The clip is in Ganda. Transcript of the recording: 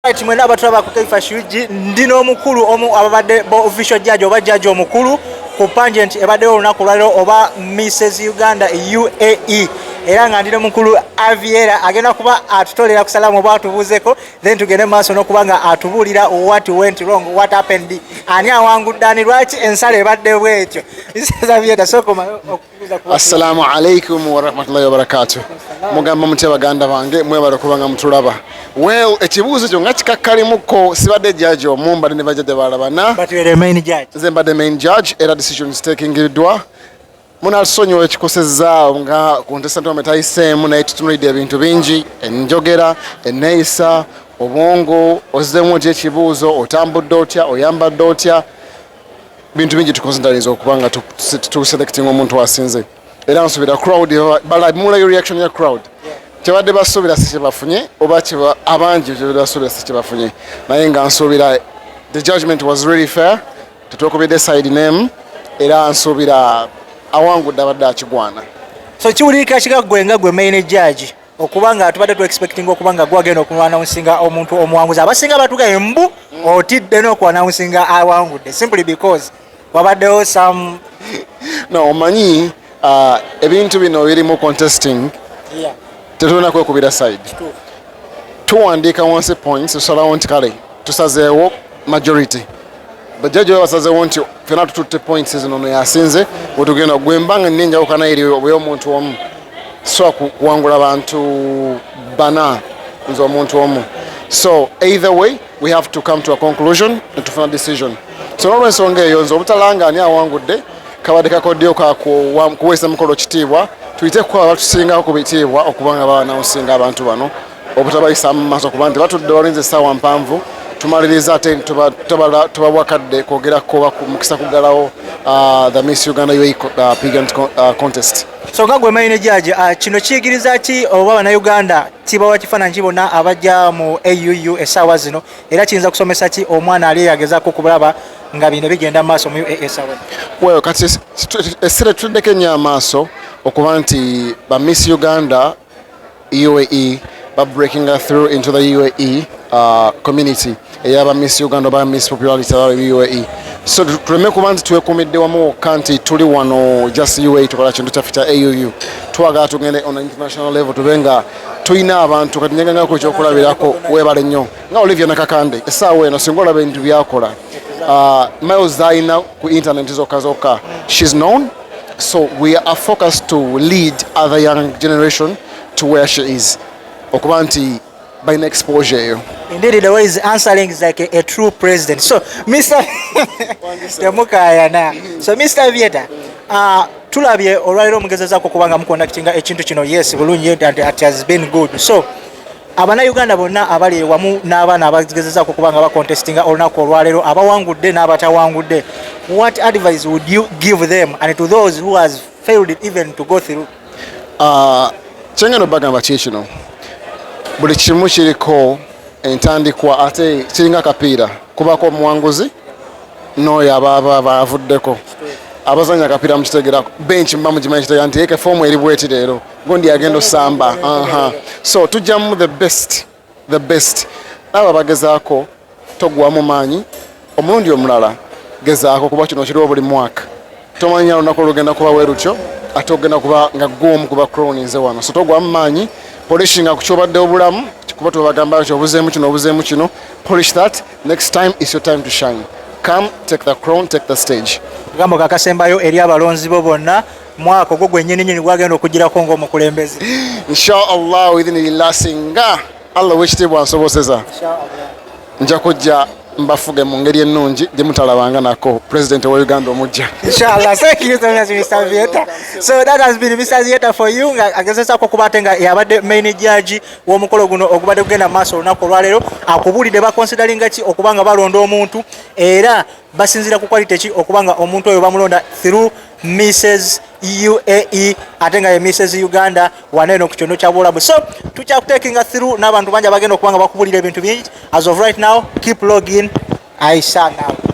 Right, mwena abatulaba ku Kaifa Shuji, ndi n'omukulu omu ababadde bo official judge oba judge omukulu ku pageant ebaddewo olunaku olwaleero oba Mrs Uganda UAE, era nga ndi n'omukulu Aviera agenda kuba atutolera ku salamu oba atubuuzeko, then tugende mu maaso n'okuba nga atubuulira what went wrong, what happened, ani awangudde ani, lwaki ensala ebadde bwetyo. Mrs Aviera, sooka omale okubuuza ku Assalamu alaikum warahmatullahi wabarakatuh. Mugamba mutya baganda bange? Mwebale okuba nga mutulaba. Well, ekibuuzo kyo nga kikakkalimuko. Sibadde judge omu, mbadde ne bajjajja balala bana. But you are the main judge. Nze mbadde main judge era decisions takingiddwa. Munasonyiwa ekikosezza nga contestant wamwe tayiseemu, naye tutunulidde ebintu bingi: enjogera, enneeyisa, obwongo, ozzeemu otya ekibuuzo, otambudde otya, oyambadde otya, bintu bingi tuconsiderinza okuba nga tuselecting omuntu asinze. Era nsuubira crowd mulayo reaction ya crowd, kyebadde basuubira si kyebafunye, oba abangi kyebadde basuubira si kyebafunye, naye nga nsuubira the judgment was really fair, tetwekubidde side name, era nsuubira awangudde abadde akigwana. So kiwulirika kika gwe nga gwe main judge okuba nga tubadde tu expecting okuba nga gwagenda okuannouncinga omuntu omuwanguzi, abasinga batuga embu otidde n'okuannouncinga awangudde simply because wabaddewo some No, omanyi ebintu bino birimu contesting, tetulina kwekubira side. Tuwandiika wansi points, tusalawo nti kale tusazeewo majority, bajjaji bwe basazeewo nti fena tututte points zino, no yasinze wetugenda. Gwe mba nga nina enjawukana eri omuntu omu, so kuwangula bantu bana, nze omuntu omu. So either way we have to come to a conclusion netufuna decision. So n'olwensonga eyo, nze obutalanga ani awangudde kabadde kakoddeyo kakuweesa mukolo kitiibwa, tuyite kuba batusingako ku bitiibwa okuba nga baannouncinga abantu bano, obutabayisa mu maaso kuba nti batudde balinze essaawa mpanvu. Tumaliriza ate tubawa kadde kwogerako oba mukisa kuggalawo the Miss Uganda UAE pageant contest. So nga gwe main judge, kino kiyigiriza ki oba bannayuganda kibawa kifaananyi ki bonna abajja mu AUU essaawa zino, era kiyinza kusomesa ki omwana ali yagezaako okulaba nga bino bigenda mu maaso mu UAE essaawa zino? Well, kati essira tuteddeko ennyo amaaso okuba nti ba Miss Uganda UAE ba breaking through into the UAE community eyaba Miss Uganda oba Miss Popularity aba UAE. So tuleme kuba nti twekumidde wamu wokka nti tuli wano just UAE, tukola kintu kyaffe kya AUU. Twagala tugende on an international level, tube nga tulina abantu. Kati nyengangako ekyokulabirako, webale nnyo, nga Olivia Nakakande essaawa eno singa olaba ebintu byakola, miles zalina ku internet zokka zokka, she's known. So we are focused to lead other young generation to where she is, okuba nti balina exposure eyo. Indeed, the way is answering is like a true president. So, Mr. Temukayana. So, Mr. Vieta, tulabye olwaliro omugezezaako okuba nga muconductinga ekintu kino, yes, bulungi, and it has been good. So, abannayuganda bonna abali wamu n'abaana abagezezaako okuba nga bacontestinga olunaku olwaleero, abawangudde n'abatawangudde, what advice would you give them and to those who has failed even to go through? Kyengenda obagamba ki kino, buli kimu kiriko entandikwa, ate kiringa akapiira, kubako omuwanguzi n'oyo aba bavuddeko. Abazanya akapiira mukitegera, bench muba mugimanyi, kitegeera nti eke form eri bweti leero, gundi agenda osamba. Aha. So tujjamu the best, the best. Abo abagezaako, togwamu maanyi, omulundi omulala gezaako, kuba kino kiriwo buli mwaka. Tomanya lunaku olugenda kuba bwe lutyo, ate ogenda kuba nga gwomu kuba crowninze wano. So togwamu maanyi, polishinga ku kyobadde obulamu, kuba tubagamba nti obuzeemu kino, obuzeemu kino. Polish that. Next time is your time to shine. Come take the crown, take the stage. Gambo kakasembayo eri abalonzi bo bonna, mwaka ogwo gwennyininyini gwagenda okugirako ng'omukulembeze. Inshallah, idhinillah, singa Allah wekitiibwa nsoboseza, nja kujja mbafuge mu ngeri ennungi gye mutalabanga nako pulezidenti wa Uganda omujja. Inshallah. Thank you so much, Mr. Vieta. So that has been Mr. Vieta for you. Nga agezesaako okuba ate nga yabadde main judge w'omukolo guno ogubadde gugenda mu maaso olunaku olwaleero. Akubuulidde baconsideringa ki okuba nga balonda omuntu, era basinziira ku quality ki okuba nga omuntu oyo bamulonda through Mrs UAE, ate nga ye Mrs Uganda wano eno ku kyondo kya Buwalabu. So tukyakutekinga through n'abantu bangi abagenda okuba nga bakubulira ebintu bingi. As of right now, keep login. I sign out.